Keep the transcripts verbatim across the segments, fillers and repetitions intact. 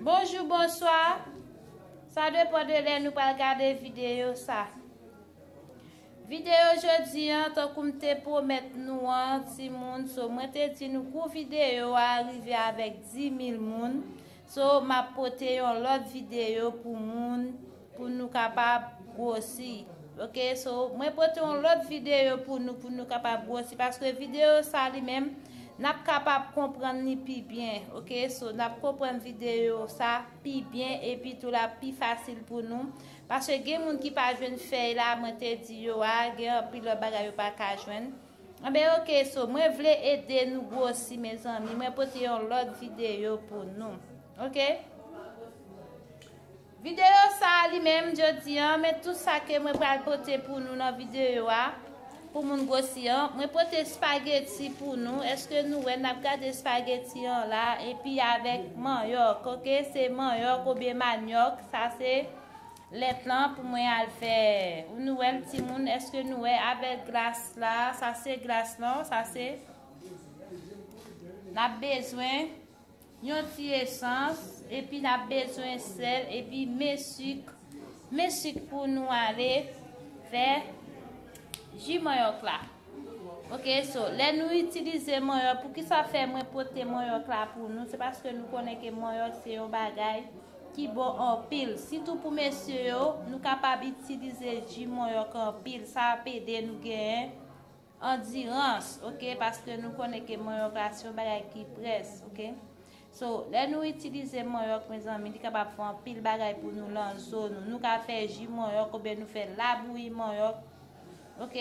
Bonjou, bonswa. Sa depann de lè nou pral gade videyo sa. Videyo jodi an, tankou m te pwomèt nou an, timoun, so mwen te di nou kou videyo a rive avèk dis mil moun, so m ap pote yon lòt videyo pou moun, pou nou kapab gwosi. Ok, so mwen pote yon lòt videyo pou nou, pou nou kapab gwosi, paske videyo sa li menm, n ap kapab konprann li pi byen. Ok, so n ap konprann videyo sa pi byen, epi tou l ap pi fasil pou nou. Paske gen moun ki pa jwenn fèy la, mwen te di yo a, gen anpil lòt bagay yo pa ka jwenn. Anben, ok, so, mwen vle ede nou gwosi, mezanmi. Mwen pote yon lòt videyo pou nou. Ok? Videyo sa a li menm, jodi an, men tout sa ke mwen pral pote pou nou nan videyo a, pou moun gwosi an. Mwen pote espageti pou nou. Èske nou wè n ap gade espageti an la? Epi avèk manyòk, ok? Se manyòk oubyen manyòk. Sa se lèt lan pou mwen al fè. Ou nou wè l, timoun, èske nou wè avèk glas la? Sa se glas lan, sa se. N ap bezwen yon ti esans, epi n ap bezwen sèl, epi men sik. Men sik pou nou ale fè ji manyòk la. Ok, so, lè nou itilize manyòk, poukisa fè mwen pote manyòk la pou nou? Se paske nou konnen ke manyòk se yon bagay ki bon anpil. Sitou pou mesye yo, nou kapab itilize ji manyòk anpil. Sa ap ede nou genyen andirans, ok? Paske nou konnen ke manyòk la se yon bagay ki près, ok? So, lè nou itilize manyòk, mezanmi, li kapab fè anpil bagay pou nou lan zo nou. Nou ka fè ji manyòk oubyen nou fè labouyi manyòk, ok?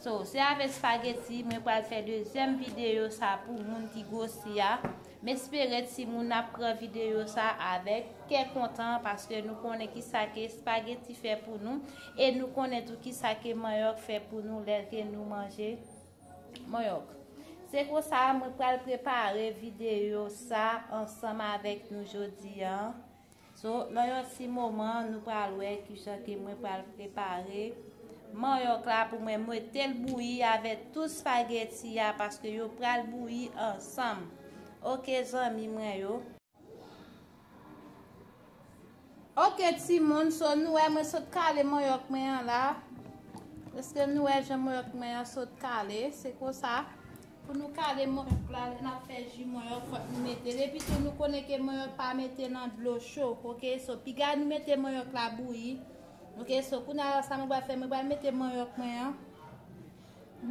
So, se avèk espageti mwen pral fè dezyèm videyo sa pou moun ki gwosi a. M espere timoun ap pran videyo sa avèk kè kontan, paske nou konnen kisa ke espageti fè pou nou, e nou konnen tou kisa ke manyòk fè pou nou lè ke nou manje manyòk. Se konsa, mwen pral prepare videyo sa ansanm avèk nou jodi a. So, nan yon ti moman, nou pral wè kijan ke mwen pral prepare manyòk la pou mwen mete l bouyi avèk tout espageti a, paske yo pral bouyi ansanm. Ok, zanmi mwen yo. Ok, timoun, so nou wè mwen sot kale manyòk mwen an la. Èske nou wè jan manyòk mwen an sot kale? Se konsa. Pou nou kale manyòk la, lè n ap fè ji manyòk, fòk nou mete l. Epi tou, nou konnen ke manyòk pa mete nan dlo cho, ok? So, piga nou mete manyòk la bouyi. Ok, so, kounye a la, sa mwen pral fè, mwen pral mete manyòk mwen an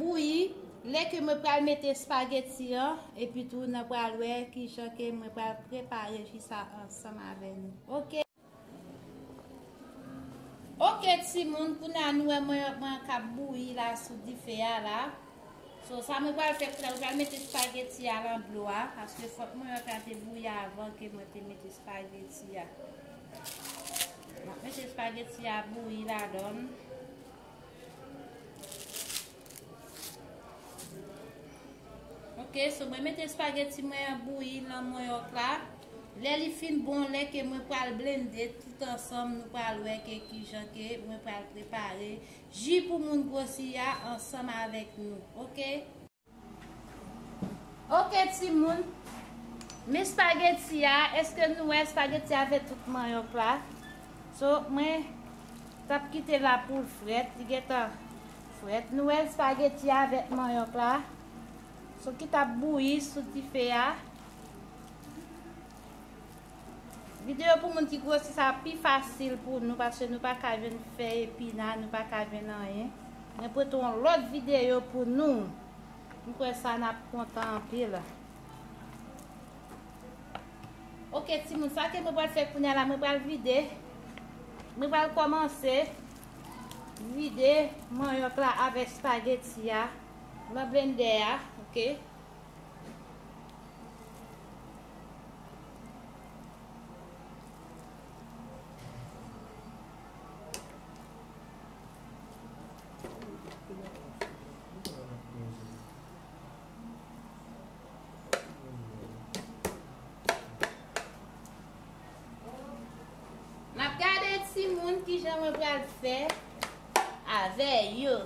bouyi. Lè ke mwen pral mete espageti an, epi tou, nou pral wè kijan ke mwen pral prepare ji sa ansanm avè nou. Ok? Ok, timoun, kounye a nou wè manyòk mwen k ap bouyi la sou dife a la. So, sa mwen pral fè kounye a, mwen pral mete espageti a lan dlo a, paske fòk manyòk la te bouyi avan ke mwen te mete espageti a. M ap mete espageti a bouyi ladan l. Ok, so mwen mete espageti mwen an bouyi lan manyòk la. Lè li fin bon, lè ke mwen pral blende tout ansanm, nou pral wè ke kijan ke mwen pral prepare ji pou moun gwosi a ansanm avèk nou. Ok? Ok, timoun. Men espageti a, èske nou wè espageti a avèk tout manyòk la? So, mwen t ap kite la pou l frèt, li gentan frèt. Nou wè espageti a avèk manyòk la. So, ki t ap bouyi sou dife a. Videyo pou moun ki gwosi sa pi fasil pou nou, paske nou pa ka jwenn fèy epina, nou pa ka jwenn anyen. Mwen pote yon lòt videyo pou nou. M kwè sa n ap kontan anpil. Ok, timoun, sa ke mwen pral fè kounye a la, mwen pral vide. Mwen pral kòmanse vide manyòk la avèk espageti a nan blendè a, ok? N ap gade timoun kijan mwen pral fè avè yo.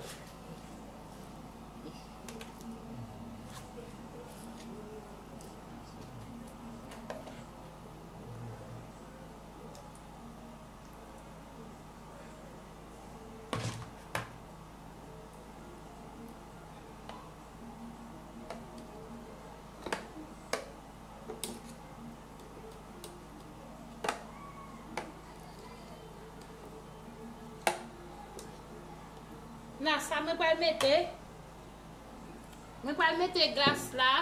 Nan sa mwen pral mete, mwen pral mete glas la.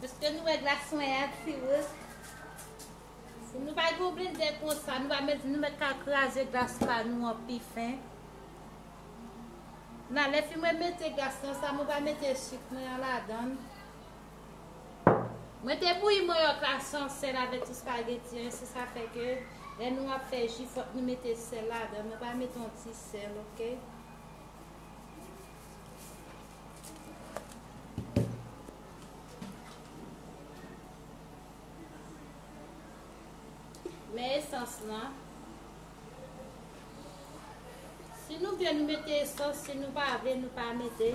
Paske nou wè glas mwen an ti wout. Si nou pa gen yon blendè konsa, nou pa mèt, nou mèt ka kraze glas pa nou an pi fen. Nan lè fin mwen mete glas lan, sa mwen pa mete sik mwen an ladan. Mwen te bouyi manyòk la san sèl avèk ti espageti an, se sa fè ke lè nou ap fè ji, fòk nou mete sèl ladan. Mwen pa mete yon ti sèl, oke? Men esans lan. Si nou vle nou mete esans, si nou pa vle nou pa mete.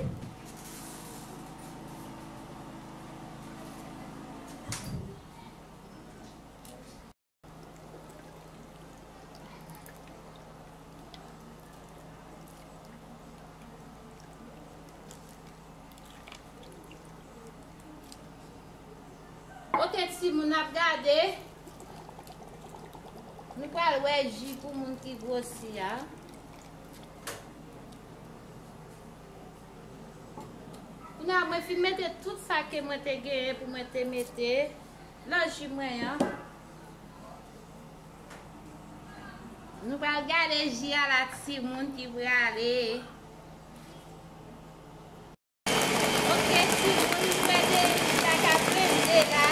Oke, timoun, n ap gade. Nou pral wè ji pou moun ki gwosi a. Kounye a, mwen fin mete tout sa ke mwen te genyen pou mwen te mete nan ji mwen an. Nou pral gade ji a la, timoun, ki prale. Oke, timoun, nou gade ji a k ap blende la.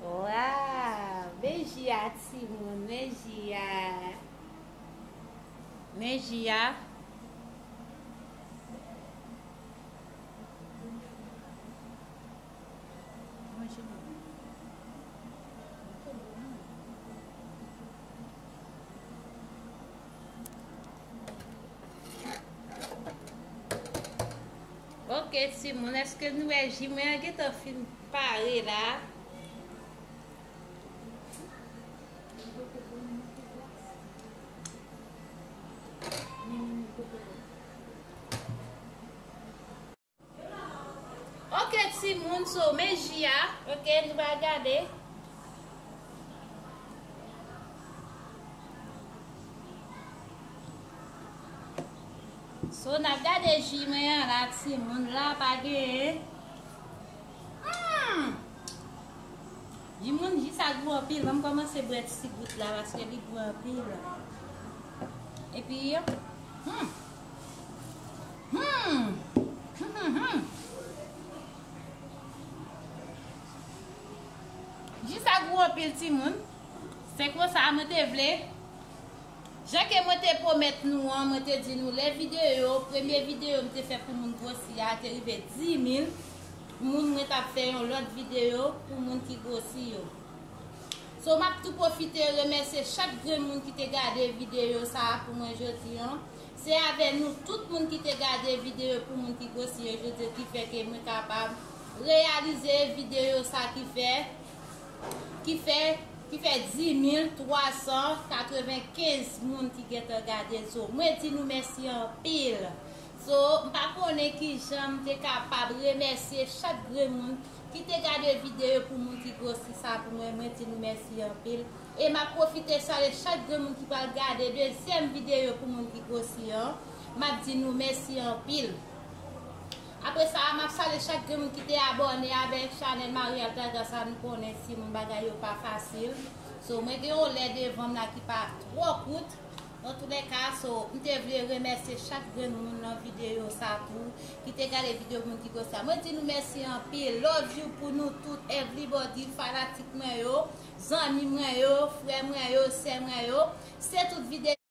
Waw, men ji a timoun, men ji a. Men ji a. Oke, timoun, èske nou wè ji mwen an gentan fin pare la? Oke, timoun, so, men ji a. Oke, nou va gade. So, n ap gade ji mwen an la, timoun, la pa genyen. Hmm! Ji moun, ji sa gou anpil. Ban m kòmanse bwè ti gout la, paske li gou anpil. Epi, hmm. Hmm. Hmm, hmm, hmm. Ji sa gou anpil, timoun. Se konsa mwen te vle. Jan ke mwen te pwomèt nou an, mwen te di nou lè videyo, premye videyo m te fè pou moun gwosi a te rive dis mil moun, mwen t ap fè yon lòt videyo pou moun ki gwosi yo. So, m ap tou pwofite remèsye chak grenn moun ki te gade videyo sa a pou mwen jodi an. Se avè nou tout moun ki te gade videyo pou moun ki gwosi yo jodi an ki fè ke mwen kapab reyalize videyo sa ki fè, ki fè, ki fè dis mil twa san katrevenkenz moun ki gentan gade. So, mwen di nou mèsi anpil. So, m pa konnen kijan m te kapab remèsye chak grenn moun ki te gade videyo pou moun ki gwosi sa pou mwen, mwen di nou mèsi anpil. E m ap pwofite salye chak grenn moun ki pral gade dezyèm videyo pou moun ki gwosi an. M ap di nou mèsi anpil. Apre sa, m ap salye chak grenn moun ki te abòne avèk chanèl Marie Altagrace la, nou konnen timoun bagay yo pa fasil. So, mwen gen yon lè devan m la ki pa twò kout. Nan tou lè ka, so, m te vle remèsye chak grenn moun nan videyo sa tou, ki te gade videyo pou moun ki gwo sa. Mwen di nou mèsi anpil. Love you pou nou tout, everybody, fanatik mwen yo, zanmi mwen yo, frè mwen yo, sè mwen yo. Se tout videyo.